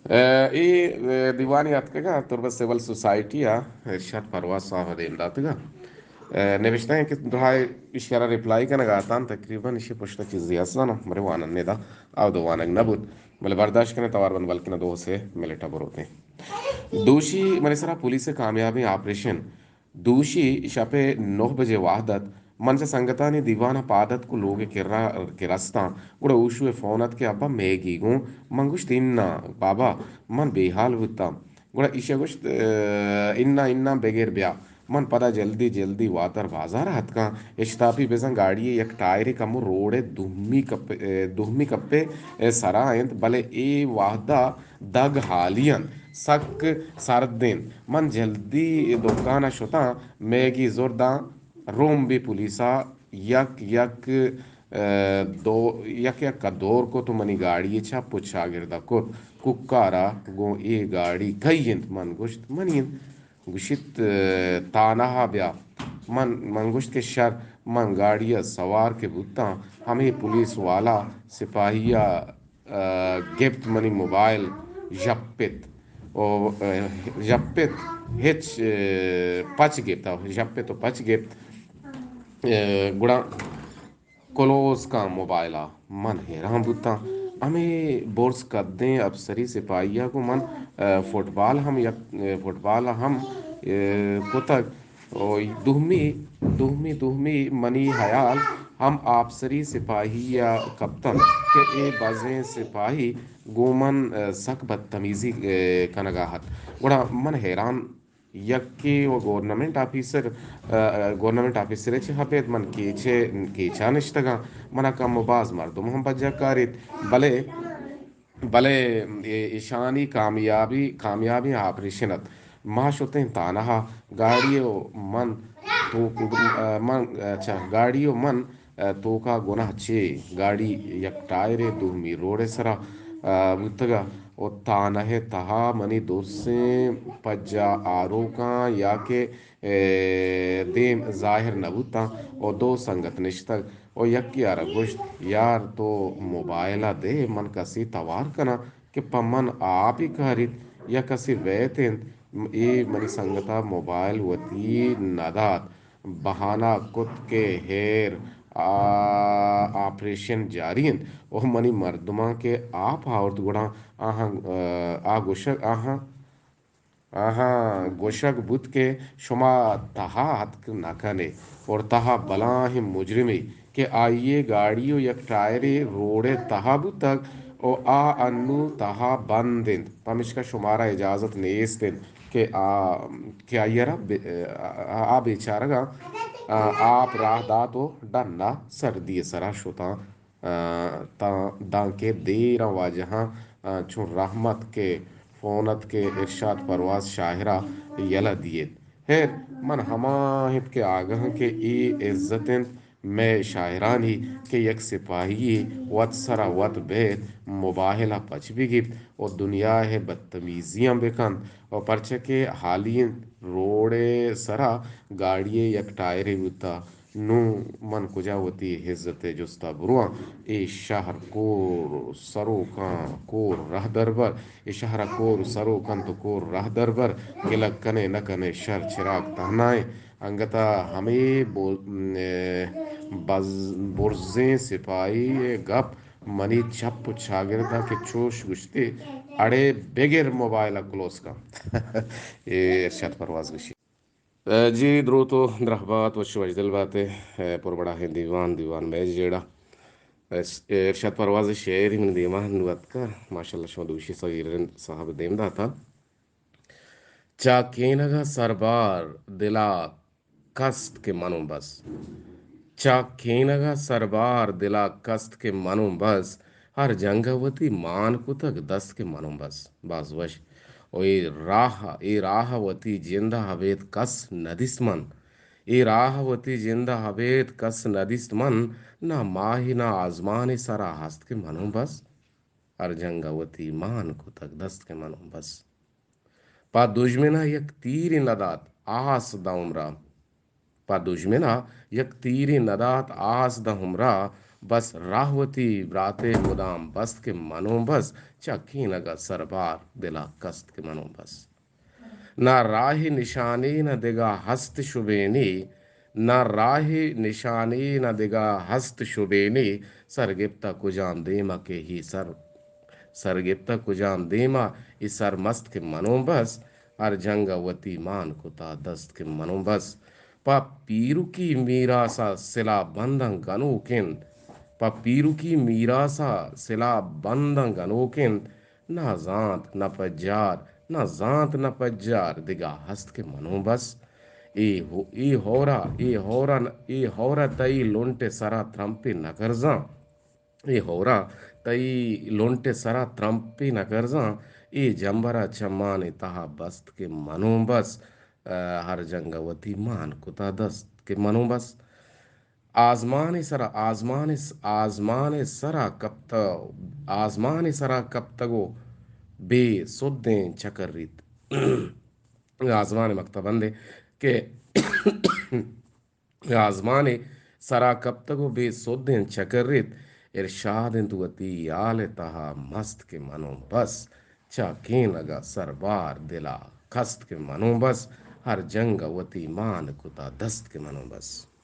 اے دیوانی اتکگا تربت سول سوسائٹی ءَ ارشاد پرواز صاحب ءَ دیم داتگا۔ نوشتہ ایں کہ دراہ اشی ءَ را ریپلائی کنگا اتاں، تقریباً اشی پشت ءَ چیزے است نہ، بلے وانن ندا، او دو وانگ نہ بوت، بلے برداشت کنیں توار بند، بلکن دو سے منٹ ءَ بروتیں۔ دوشی منی سرا پولیس ءِ کامیابیں آپریشن۔ دوشی شپ ءِ نُہ بجے وہد ات، من چہ سنگتانی دیوان ءَ پاد اتک ءُ لوگ ءِ کرا کہ رستاں، گڑا اوشو ءِ فون ات کہ ابا میگی گوں۔ من گوشت، اناں بابا، من بے حال بوتاں۔ گڑا ایشی ءَ گوشت، اناں، اناں، بگر بیا۔ من پدا جلدی جلدی واتر بازار ءَ اتکاں، اشتاپی بزاں گاڑی ءِ یک ٹائرے کمو روڈ ءِ دومی کپ، دومی کپ ءِ سرا انت، بلے اے وہد ءَ دگ ہالی انت، سک سرد انت۔ من جلدی دکان ءَ شتاں، میگی زرداں، رومبی پولیس ءَ یک یک، ءَ، دو، یک یک ءَ دور کت ءُ منی گاڑی ءِ چپ ءُ چاگرد ءَ کت۔ کوکار ءَ گوں اے گاڑی کئی انت؟ من گوشت، منی انت۔ گوشیت، ءَ، تانہ ءَ بیا۔ من، من گوشت کہ شر۔ من گاڑی ءَ سوار کہ بوتاں، ہمے پولیس والا سپاہی ءَ ءَ، گپت منی موبائل، ژپت ءُ، ءَ، ژپت، ہچ، ءَ، پچ گپت، ژپت ءُ پچ گپت، ءَ، گڑا کلوز کاں موبائل ءَ۔ من حیران بوتاں۔ ہمے برز قدیں اپسری سپاہی ءَ گوں من، ءَ، فٹبال ہم یک، ءَ، فٹبال ہم، ءَ، کتگ۔ او دومی، دومی، دومی منی حیال ہم آپسری سپاہی ءَ کپتنت کہ اے بزیں سپاہی گوں من، ءَ، سک بدتمیزی، ءَ، کنگ ءَ ات۔ گڑا من حیران، یکے و گورنمنٹ آفیسر، ءَ، گورنمنٹ آفیسر ءَ چہ ابید من کیچ ءَ، کیچ ءَ نشتگاں، من ءَ کم و باز مردم ہم بجا کاریت، بلے بلے اے ایشانی کامیابی، کامیابیں آپریشن ات۔ ما شتیں تانہا، گاڑی و من توک، من، اچھا، گاڑی و من توکا گناہ چے؟ گاڑی یک ٹائرے دومی روڈ سرا، ءَ، بوتگا و تانہ تہا منی درسیں پجا آروکاں یا کہ، ءَ، دیم ظاہر نہ بوتاں و دو سنگت نشتگ۔ و یکے ءَ را گوشت، یار تو موبائل ءَ دے، من کسے توار کناں کہ پہ من آپے کاریت یا کسے ویت انت۔ اے منی سنگت ءَ موبائل وتی نہ دات، بہانہ کت کہ ہیر، آ، آپریشن جاری انت۔ و منی مردماں کہ آپ آورت گڑا آہاں، آ گوشگ، آہاں آہاں گوشگ بوت کہ شما تہا اتک نہ کن ئے اور تہا بلاہیں مجرمے کہ آئی ءِ گاڑی و یک ٹائرے روڈ ءِ تہا بوتگ و آ انو تہا بند انت، پمشکا شمارا اجازت نیست انت کہ آ، کہ آئی ءَ را بے-، آ، آ بیچارگاں، آ، آپ راہ دات و ڈنا سردی ءِ سرا شتاں۔ ءَ، تاں دانکہ دیراں واجہاں، ءَ، چون رحمت کہ فون ات کہ ارشاد پرواز شاعرا یلہ دیت۔ ہیر، من ہما انت کہ آگہاں کہ اے عزت انت مئے شاعرانی کہ یک سپاہی وت سرا وت بیت، موبائل ءَ پچ بگیپت و دنیا ءِ بدتمیزیاں بکنت و پرچہ کہ حالی انت روڈ ءِ سرا گاڑی ءِ یک ٹائرے بوتا۔ نوں من کجا وتی عزت ءِ جست ءَ برواں؟ اے شہر کور سروکاں کور رہدربر، اے شہر ءَ کور سروک انت و کور رہدربر، گلگ کنے نہ کنے شر چراگ تہنائیں۔ انگت ءَ ہمے بو-، بز-، برزیں سپاہی ءِ گپ منی چپ و چاگرد ءَ کہ چوش گوشتی، اڑے بگر موبائل ءَ کلوز کن۔ اے ارشاد پرواز گوشی۔ ءَ، جی، دروت و درہبات، وش و وشدل بات ئے۔ ءَ، پر بڑاہیں دیوان، دیوان مئے جیڑہ۔ ارش-، ارشاد پرواز شعرے من دیما نوں اتکا۔ ماشاءاللہ، شما دوشی سگیر رند صاحب دیم داتا۔ چا کینگا سربار دلا کست کہ منوں بس۔ چا کینگا سربار دلا کست کہ منوں بس۔ ہر جنگ ءَ وتی مان کتگ دست کہ منوں بس۔ باز وش۔ او اے راہ، اے راہ ءَ وتی جند ءَ ابید کس نہ دیست من۔ اے راہ ءَ وتی جند ءَ ابید کس نہ دیست من۔ نہ ماہے نہ آزمانے سرا ہست کہ منوں بس۔ ہر جنگ ءَ وتی مان کتگ دست کہ منوں بس۔ پہ دژمن ءَ یک تیرے نہ دات آس داں عمر ءَ۔ پہ دژمن ءَ یک تیرے نہ دات آس داں عمر ءَ۔ بس راہ وتی براتے مدام بست کہ منوں بس، چہ کینگ ءَ سربار دل ءَ کست کہ منوں بس۔ نہ راہ نشانے نہ دگہ ہست شبینے، نہ راہ نشانے نہ دگہ ہست شبینے، سر گپتہ کجام دیم ءَ کہ ہی سر، سر گپتہ کجام دیم ءَ اے سرمست کہ منوں بس، ہر جنگ ءَ وتی مان کتا دست کہ منوں بس۔ پہ پیرکی میراث ءَ سلاہ بنداں گنوک انت، پہ پیرکی میراث ءَ سلاہ بنداں گنوک انت، نہ زانت نہ پجار، نہ زانت نہ پجار دگہ ہست کہ منوں بس۔ اے ہو-، اے ہورا، اے ہورا، اے ہورا تئی لنٹ ءِ سرا ترمپے نہ کرزاں۔ اے ہورا تئی لنٹ ءِ سرا ترمپے نہ کرزاں۔ اے جمبر ءَ چمانی تہا بست کہ منوں بس۔ آ، ہر جنگ ءَ وتی مان کتا دست کہ منوں بس۔ آزمان ءِ سرا، آزمان ءِ س-، آزمان ءِ سرا کپت، آزمان ءِ سرا کپتگ ءُ بے سدیں چکریت۔ آزمان ءِ مکتبندے کہ آزمان ءِ سرا کپتگ ءُ بے سدیں چکریت، ارشاد انت وتی ہیال ءِ تہا مست کہ منوں بس، چہ کینگ ءَ سربار دل ءَ کست کہ منوں بس، ہر جنگ ءَ وتی مان کتا دست کہ منوں بس۔